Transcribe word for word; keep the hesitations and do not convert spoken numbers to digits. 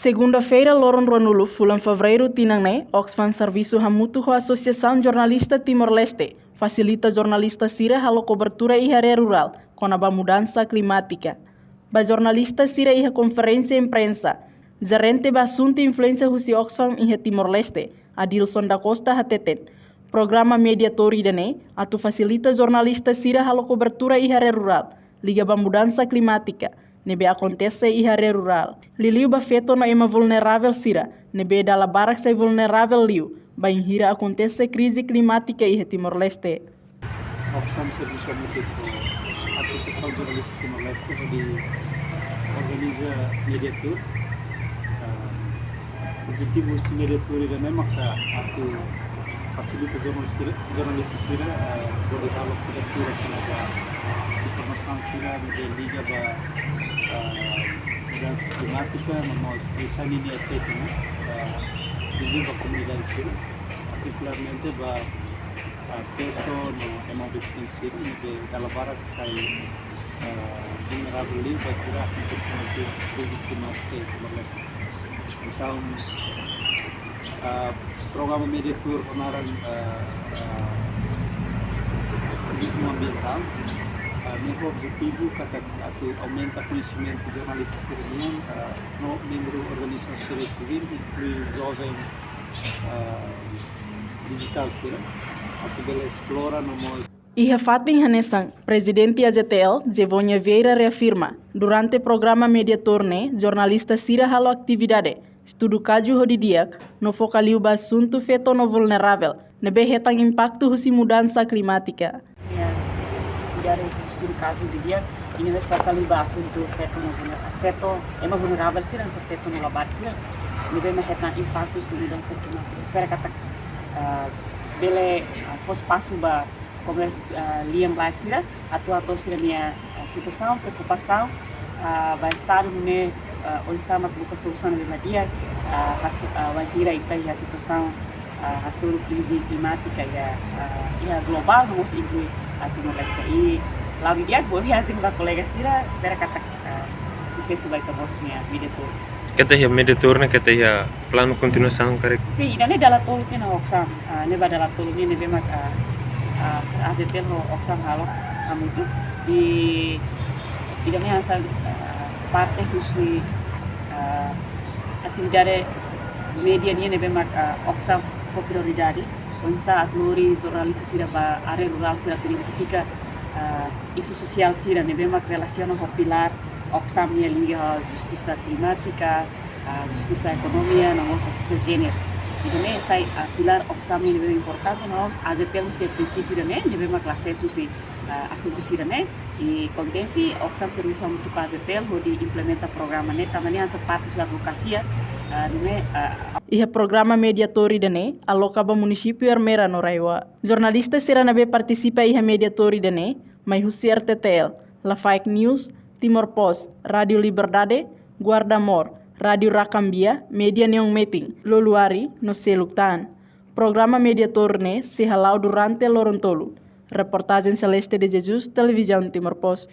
Segunda-feira, loron ruanulu, fulan Fevereiru tinan ne'e, Oxfam servisu hamutuk ho Asosiasaun Jornalista Timor-Leste, fasilita jornalista sira halo kobertura iha área rurál kona-ba mudansa klimátika. Ba jornalista sira iha konferénsia imprensa, jerente ba asuntu influénsia husi Oxfam iha Timor-Leste, Adilson da Costa hateten, programa Mediator ida-ne'e atu fasilita jornalista sira halo kobertura iha área rurál, liga ba mudansa klimátika ne'ebé akontese iha área rurál. Liuliu ba feto no ema vulneravel sira, ne'ebé dala barak sai vulneravel liu bainhira akontese krize klimátika iha Timor-Leste. Oxfam servisu hamutuk ho Asosiasaun Jornalista Timor-Leste hodi organiza Mediator. Ah, objetivu husi Mediator ida-ne'e maka atu fasilita jornalista, jornalista sira, ah, hodi halo kobertura kona-ba informasaun sira ne'ebé liga ba, ah, mudansa klimátika, no mós oinsá ninia efeitu, ne'e, ah, liga ba komunidade sira, partikularmente ba, ah, feto no ema defisiente sira, ne'ebé dala barak sai, ah, vulneravel liu bainhira akontesimentu krize klimátika iha Timor-Leste. Entaun, ah, programa Mediator ho naran, ah, ah, Ativismu Ambientál, ah, ne'e objetivu katak atu aumenta koñesimentu jornalista sira-nian, ah, no membru organizasaun sosiedade sivíl, inklui joven, ah, dijitál sira, atu bele esplora no mós. Iha fatin hanesan, Prezidente A Z T L, Zevonia Vieira reafirma, durante programa Mediator ne'e, jornalista sira halo atividade, estudu kazu ho didi'ak, no foka liu ba asuntu feto no vulneravel, ne'ebé hetan impaktu husi mudansa klimátika. Ya, atividade estudu kazu didi'ak, nia resalta liu ba asuntu feto no vulnera-, feto, ema vulneravel sira, hanesan feto no labarik sira, ne'ebé mak hetan impaktu husi mudansa klimátika. Espera katak, ah, bele, ah, fó espasu ba komunidade, ah, lian laek sira atu hato'o sira-nia, ah, situasaun, preokupasaun, ah, ba estadu nune'e, ah, oinsá mak buka solusaun ne'ebé mak di'ak, ah, haso-, ah, bainhira ita iha situasaun, ah, hasoru krize klimátika iha, ah, iha globál, no mós inklui, ah, Timor-Leste. I la'o didi'ak, boa viajen ba kolega sira, espera katak, ah, susesu ba ita-boot nia Mediator. Keta iha Mediator ne'e, keta iha planu kontinuasaun karik? Sin, ida-ne'e dala tolu tiha ona ho Oxfam, ah, ne'e ba dala tolu tiha ona ne'ebé mak, ah, ah, A Z T L ho Oxfam halo hamutuk. I ida-ne'e hanesan, ah, parte husi, ah, atividade media nian ne'ebé mak, ah, Oxfam fó prioridade. Oinsá atu lori jornalista sira ba área rurál sira atu identifika, ah, isu sosiál sira ne'ebé mak relasiona ho pilár Oxfam nian liga ho justisa klimátika, ah, justisa ekonomia, no mós justisa jéneru. Ida-ne'e sai, ah, pilár Oxfam nian ne'ebé importante, no A Z T L mós iha prinsípiu ida-ne'e, ne'ebé mak la sesu husi, ah, asuntu sira-ne'e. I kontente, Oxfam servisu hamutuk ho A Z T L hodi implementa programa ne'e, tanba ne'e hanesan parte husi advokasia, ah, nune'e, ah, Iha programa Mediator ida-ne'e, aloka ba munisípiu Ermera no RAEOA. Jornalista sira ne'ebé partisipa iha Mediator ida-ne'e, mai husi R T T L, Lafaek News, Timor Post, Rádiu Liberdade, Guarda Mor, Rádiu Rakambia, Média Neon Metin, Loluari, no seluk tan. Programa Mediator ne'e sei hala'o durante loron tolu. Reportajen Celeste de Jesus, Televizaun Timor Post.